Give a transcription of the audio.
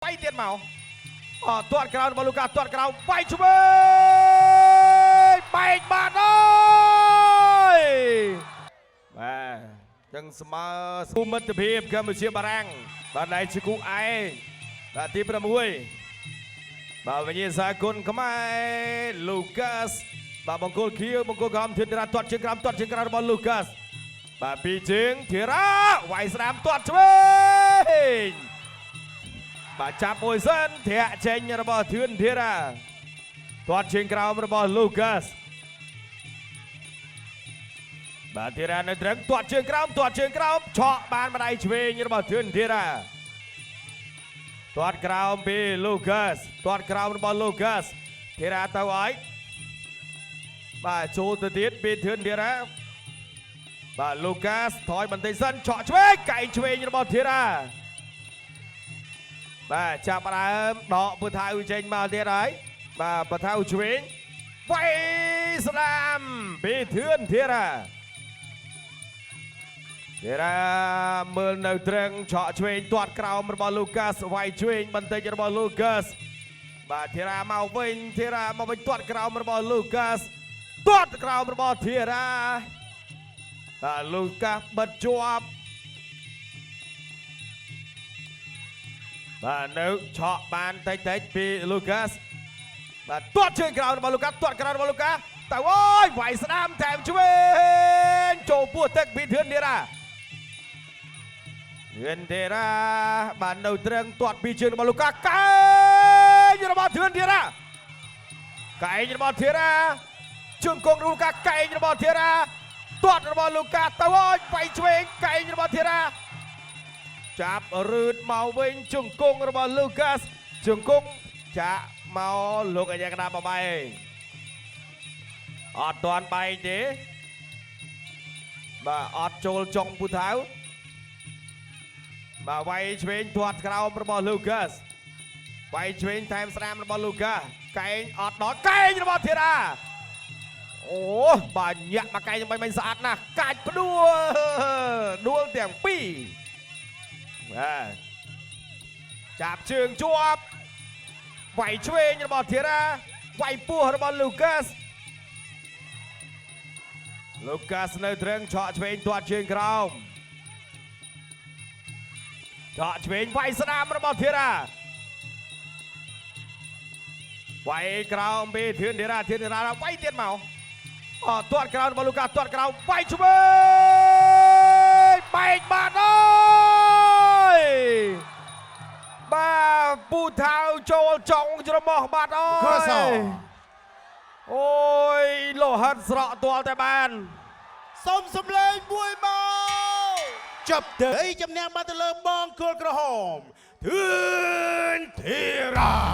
វាយទៀតមកអទាត់ក្រោមរបស់លូកាទាត់ក្រោមវាយឆ្វេងបែកបាត់អើយបាទចឹងស្មើគូមិត្តភាពកម្ពុជាបារាំងបាទណៃជាគូឯងបាទទី6បាទវិញ្ញាសាគុណខ្មែរលូកាសបាទបង្គោលខៀវបង្គោលក្រោមធានរាទាត់ជើងក្រោមទាត់ជើងក្រោមរបស់លូកាសបាទពីជើងធារ៉ាវាយស្ដាមទាត់ឆ្វេង បាទចាប់មួយសិនធាក់ចេញរបស់ធឿនធារាទាត់ជើងក្រោមរបស់លូកាសបាទធារានៅត្រឹងទាត់ជើងក្រោមទាត់ជើងក្រោមឆក់បានម្ដាយឆ្វេងរបស់ធឿនធារាទាត់ក្រោមពីលូកាសទាត់ក្រោមរបស់លូកាសធារាទៅឲ្យបាទចូលទៅទៀតពីធឿនធារាបាទលូកាសថយបន្តិចសិនឆក់ឆ្វេងកែងឆ្វេងរបស់ធារា បាទចាប់ផ្ដើមដកពូថៅចេញមកទៀតហើយបាទពូថៅឆ្វេងវាយស្ដាមពីធឿនធារាធារាមើលនៅត្រឹងឆក់ឆ្វេងទាត់ក្រោមរបស់លូកាសវាយឆ្វេងបន្តិចរបស់លូកាសបាទធារាមកវិញធារាមកវិញទាត់ក្រោមរបស់លូកាសទាត់ក្រោមរបស់ធារាបាទលូកាសបិទជាប់ បាទនៅឆក់បានតិចតិចពីលូកាសបាទទាត់ជើងក្រោមរបស់លូកាសទាត់ក្រោមរបស់លូកាសតើអូយវាយស្ដាមថែមឆ្វេងចូលពោះទឹកពីធឿនធារាធឿនធារាបាទនៅត្រឹងទាត់ពីជើងរបស់លូកាសកែងរបស់ធឿនធារាកែងរបស់ធារាជើងកងលូកាសកែងរបស់ធារាទាត់របស់លូកាសតើអូយវាយឆ្វេងកែងរបស់ធារា ចាប់រឺតមកវិញជង្គង់របស់លូកាសជង្គង់ចាក់មកលោកអាយ៉ាកដាបបែកអត់តាន់បែកទេបាទអត់ចូលចុងពូថៅបាទវាយឆ្វេងធាត់ក្រោមរបស់លូកាសវាយឆ្វេងថែមស្នាមរបស់លូកាសកែងអត់ដល់កែងរបស់ធីរ៉ាអូបាទញាក់មកកែងមិនមិនស្អាតណាស់កាច់ផ្ដួលដួលទាំងពីរ បាទចាប់ជើងជាប់វាយឆ្វេងរបស់ធីរ៉ាវាយពោះរបស់លូកាសលូកាសនៅត្រឹងឆក់ឆ្វេងទាត់ជើងក្រោមឆក់ឆ្វេងវាយស្ដាមរបស់ធីរ៉ាវាយក្រោមពីធឿនធីរ៉ាធឿនធីរ៉ាវាយទៀតមកអទាត់ក្រោមរបស់លូកាសទាត់ក្រោមវាយឆ្វេងបែកបាត់អើយបាទពូថៅចូលចុងច្រមុះបាត់អើ ខស យអូយលោហិតស្រក់ទាល់តែបាន សុំសំលេងមួយមក ចាប់ទៅ អីចំណាំងបានទៅលើបងគល់ក្រហមធឿនធីរ៉ា។